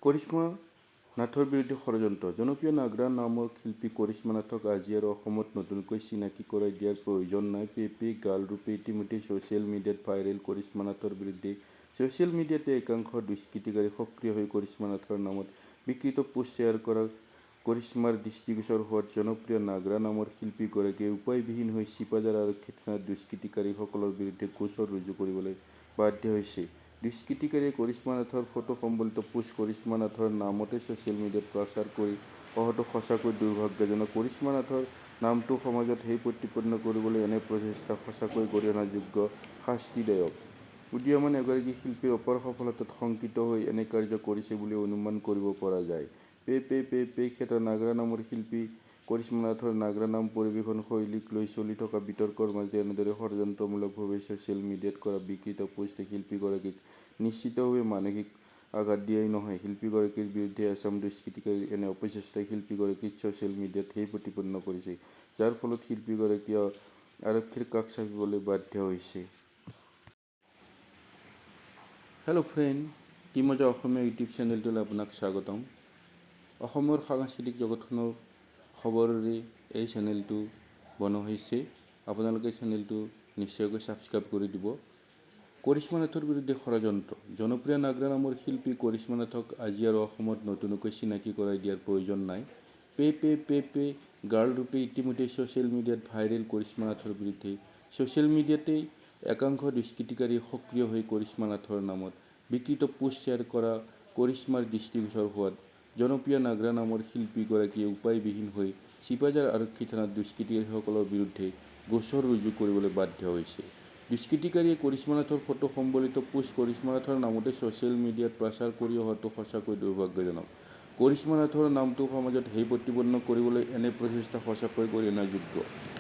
কৰিশ্মা নাথৰ বিৰুদ্ধে ষড়যন্ত্ৰ। জনপ্ৰিয় নাগৰা নামৰ শিল্পী কৰিশ্মা নাথক আজি আৰু অসমত নতুনকৈ চিনাকি কৰাই দিয়াৰ প্ৰয়োজন নাই। পে পে গাৰ্ল ৰূপে ইতিমধ্যে ছ'চিয়েল মিডিয়াত ভাইৰেল কৰিশ্মা নাথৰ বিৰুদ্ধে ছ'চিয়েল মিডিয়াতে একাংশ দুষ্কৃতিকাৰী সক্ৰিয় হৈ কৰিশ্মা নাথৰ নামত বিকৃত পোষ্ট শ্বেয়াৰ কৰা কৰিশ্মাৰ দৃষ্টিগোচৰ হোৱাত জনপ্ৰিয় নাগৰা নামৰ শিল্পীগৰাকীয়ে উপায়বিহীন হৈ ছিপাঝাৰ আৰক্ষী থানাত দুষ্কৃতিকাৰীসকলৰ বিৰুদ্ধে গোচৰ ৰুজু কৰিবলৈ বাধ্য হৈছে। দুষ্কৃতিকাৰীয়ে কৰিশ্মা নাথৰ ফটো সম্বলিত পোষ্ট কৰিশ্মা নাথৰ নামতে ছ'চিয়েল মিডিয়াত প্ৰচাৰ কৰি অহাটো সঁচাকৈ দুৰ্ভাগ্যজনক। কৰিশ্মা নাথৰ নামটো সমাজত হেয় প্ৰতিপন্ন কৰিবলৈ এনে প্ৰচেষ্টা সঁচাকৈ গৰিহণাযোগ্য, শাস্তিদায়ক। উদীয়মান এগৰাকী শিল্পীৰ অপাৰ সফলতাত শংকিত হৈ এনে কাৰ্য কৰিছে বুলি অনুমান কৰিব পৰা যায়। পে পে পে পে খ্যাত নাগৰা নামৰ শিল্পী কৰিশ্মা নাথৰ নাগৰা নাম পৰিৱেশন শৈলীক লৈ চলি থকা বিতৰ্কৰ মাজতে এনেদৰে ষড়যন্ত্ৰমূলকভাৱে ছ'চিয়েল মিডিয়াত কৰা বিকৃত পোষ্টে শিল্পীগৰাকীক নিশ্চিতভাৱে মানসিক আঘাত দিয়াই নহয়, শিল্পীগৰাকীৰ বিৰুদ্ধে এচাম দুষ্কৃতিকাৰীৰ এনে অপচেষ্টাই শিল্পীগৰাকীক ছ'চিয়েল মিডিয়াত হেয় প্ৰতিপন্ন কৰিছে, যাৰ ফলত শিল্পীগৰাকীয়ে আৰক্ষীৰ কাষ চাপিবলৈ বাধ্য হৈছে। হেল্ল' ফ্ৰেণ্ড, কি মজা অসমীয়া ইউটিউব চেনেলটোলৈ আপোনাক স্বাগতম। অসমৰ সাংস্কৃতিক জগতখনৰ খবৰেৰে এই চেনেলটো বনোৱা হৈছে। আপোনালোকে চেনেলটো নিশ্চয়কৈ ছাবস্ক্ৰাইব কৰি দিব। কৰিশ্মা নাথৰ বিৰুদ্ধে ষড়যন্ত্ৰ। জনপ্ৰিয় নাগৰা নামৰ শিল্পী কৰিশ্মা নাথক আজি আৰু অসমত নতুনকৈ চিনাকি কৰাই দিয়াৰ প্ৰয়োজন নাই। Pay pay pay pay girl ৰূপে ইতিমধ্যে ছ'চিয়েল মিডিয়াত ভাইৰেল কৰিশ্মা নাথৰ বিৰুদ্ধে ছ'চিয়েল মিডিয়াতেই একাংশ দুষ্কৃতিকাৰী সক্ৰিয় হৈ কৰিশ্মা নাথৰ নামত বিকৃত পোষ্ট শ্বেয়াৰ কৰা কৰিশ্মাৰ দৃষ্টিগোচৰ হোৱাত জনপ্ৰিয় নাগৰা নামৰ শিল্পীগৰাকীয়ে উপায়বিহীন হৈ ছিপাঝাৰ আৰক্ষী থানাত দুষ্কৃতিকাৰীসকলৰ বিৰুদ্ধে গোচৰ ৰুজু কৰিবলৈ বাধ্য হৈছে। দুষ্কৃতিকাৰীয়ে কৰিশ্মা নাথৰ ফটো সম্বলিত পোষ্ট কৰিশ্মা নাথৰ নামতে ছ'চিয়েল মিডিয়াত প্ৰচাৰ কৰি অহাটো সঁচাকৈ দুৰ্ভাগ্যজনক। কৰিশ্মা নাথৰ নামটো সমাজত হেয় প্ৰতিপন্ন কৰিবলৈ এনে প্ৰচেষ্টা সঁচাকৈ গৰিহণাযোগ্য,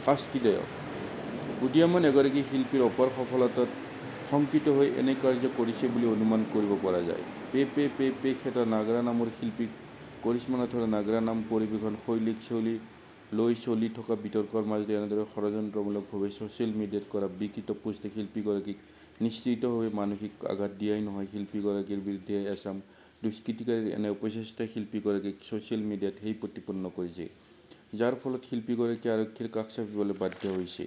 শাস্তিদায়ক। উদীয়মান এগৰাকী শিল্পীৰ অপাৰ সফলতাত শংকিত হৈ এনে কাৰ্য কৰিছে বুলি অনুমান কৰিব পৰা যায়। পে পে পে পে খ্যাত নাগৰা নামৰ শিল্পী কৰিশ্মা নাথৰ নাগৰা নাম পৰিৱেশন শৈলীক লৈ চলি থকা বিতৰ্কৰ মাজতে এনেদৰে ষড়যন্ত্ৰমূলকভাৱে ছ'চিয়েল মিডিয়াত কৰা বিকৃত পোষ্টে শিল্পীগৰাকীক নিশ্চিতভাৱে মানসিক আঘাত দিয়াই নহয়, শিল্পীগৰাকীৰ বিৰুদ্ধে এচাম দুষ্কৃতিকাৰীৰ এনে অপচেষ্টাই শিল্পীগৰাকীক ছ'চিয়েল মিডিয়াত হেয় প্ৰতিপন্ন কৰিছে, যাৰ ফলত শিল্পীগৰাকীয়ে আৰক্ষীৰ কাষ চাপিবলৈ বাধ্য হৈছে।